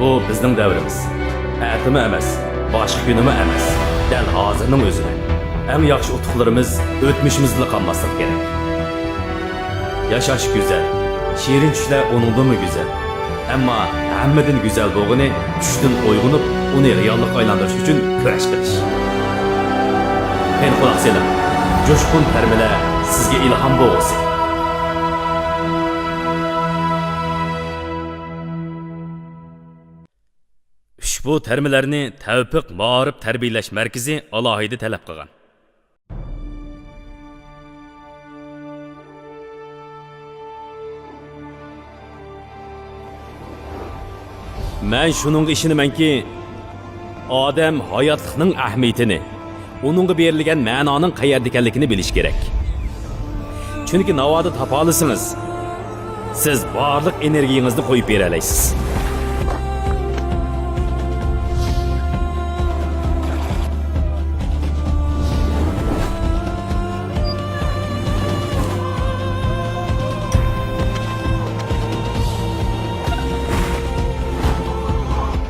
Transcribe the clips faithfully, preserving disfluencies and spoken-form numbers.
بۇ بىزنىڭ دەۋرىمىز. ئەتىمۇ ئەمەس، باشقا كۈنىمۇ ئەمەس. دەل ھازىرنىڭ ئۆزىدە. ئەڭ ياخشى ئۇتۇقلىرىمىز ئۆتمۈشىمىزدىلا قالماسلىقى كېرەك. ياشاش گۈزەل، شېرىن چۈشلەر ئۇنىڭدىنمۇ گۈزەل. ئەمما ھەممىدىن گۈزەل بولغىنى چۈشتىن ئويغىنىپ، ئۇنى رېئاللىققا ئايلاندۇرۇش ئۈچۈن كۈرەش قىلىش. قېنى قۇلاق سېلىڭ، جۇشقۇن تەرمىلەر سىزگە ئىلھام بولغۇسى. ئۇشبۇ تەرمىلەرنى تەۋپىق مائارىپ تەربىيەلەش مەركىزى ئالاھىدە تەلەپ قىلغان. مەن شۇنىڭغا ئىشىنىمەنكى، ئادەم ھاياتلىقنىڭ ئەھمىيىتىنى، ئۇنىڭغا بېرىلگەن مەنانىڭ قەيەردە ئىكەنلىكىنى بىلىشى كېرەك. چۈنكى ناۋادا تاپالىسىڭىز، سىز بارلىق ئېنېرگىيىڭىزنى قويۇپ بېرەلەيسىز.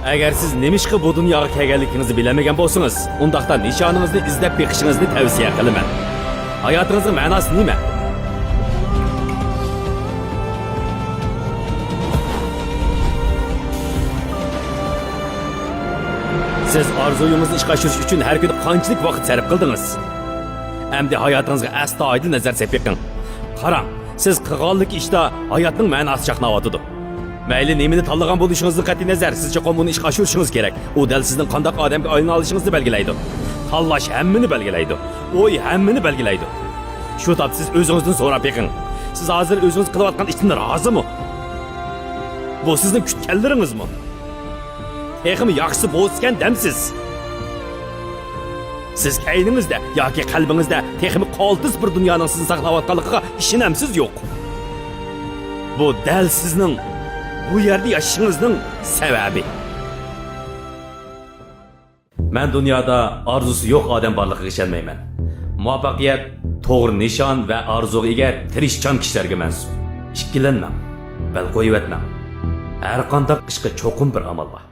ئەگەر سىز نېمىشقا بۇ دۇنياغا كەلگەنلىكىڭىزنى بىلەلمىگەن بولسىڭىز، ئۇنداقتا نىشانىڭىزنى ئىزدەپ بېقىشىڭىزنى تەۋسىيە قىلىمەن. ھاياتىڭىزنىڭ مەناسى نېمە؟ سىز ئارزۇيىڭىزنى ئىشقا ئاشۇرۇش ئۈچۈن ھەر كۈنى قانچىلىك ۋاقىت سەرپ قىلدىڭىز؟ ئەمدى ھاياتىڭىزغا ئەستايىدىل نەزەر سېلىپ بېقىڭ. قاراڭ، سىز قىلغانلىك ئىشتا ھاياتنىڭ مەناسى چاقناۋاتىدۇ. مەيلى نېمىنى تاللىغان بولۇشىڭىزدىن قەتئىينەزەر، سىز چوقۇم ئۇنى ئىشقا ئاشۇرۇشىڭىز كېرەك. ئۇ دەل سىزنىڭ قانداق ئادەمگە ئايلىنالىشىڭىزنى بەلگىلەيدۇ. تاللاش ھەممىنى بەلگىلەيدۇ. ئوي ھەممىنى بەلگىلەيدۇ. شۇ تاپتا سىز ئۆزىڭىزدىن سوراپ بېقىڭ. سىز ھازىر ئۆزىڭىز قىلىۋاتقان ئىشتىن رازىمۇ؟ بۇ سىزنىڭ كۈتكەنلىرىڭىزمۇ؟ تېخىمۇ ياخشىسى بولسىكەن دەمسىز؟ سىز كەينىڭىزدە ياكى قەلبىڭىزدە تېخىمۇ قالتىس بىر دۇنيانىڭ سىزنى ساقلاۋاتقانلىقىغا ئىشىنەمسىز يوق؟ بۇ دەل سىزنىڭ بۇ يەردە ياشىشىڭىزنىڭ سەۋەبى. مەن دۇنيادا ئارزۇسى يوق ئادەم بارلىقىغا ئىشەنمەيمەن. مۇۋەپپەقىيەت توغرا نىشان ۋە ئارزۇغا ئىگە تىرىشچان كىشىلەرگە مەنسۇپ. ئىككىلەنمەڭ، بەل قويۇۋەتمەڭ. ھەرقانداق ئىشقا چوقۇم بىر ئامال بار.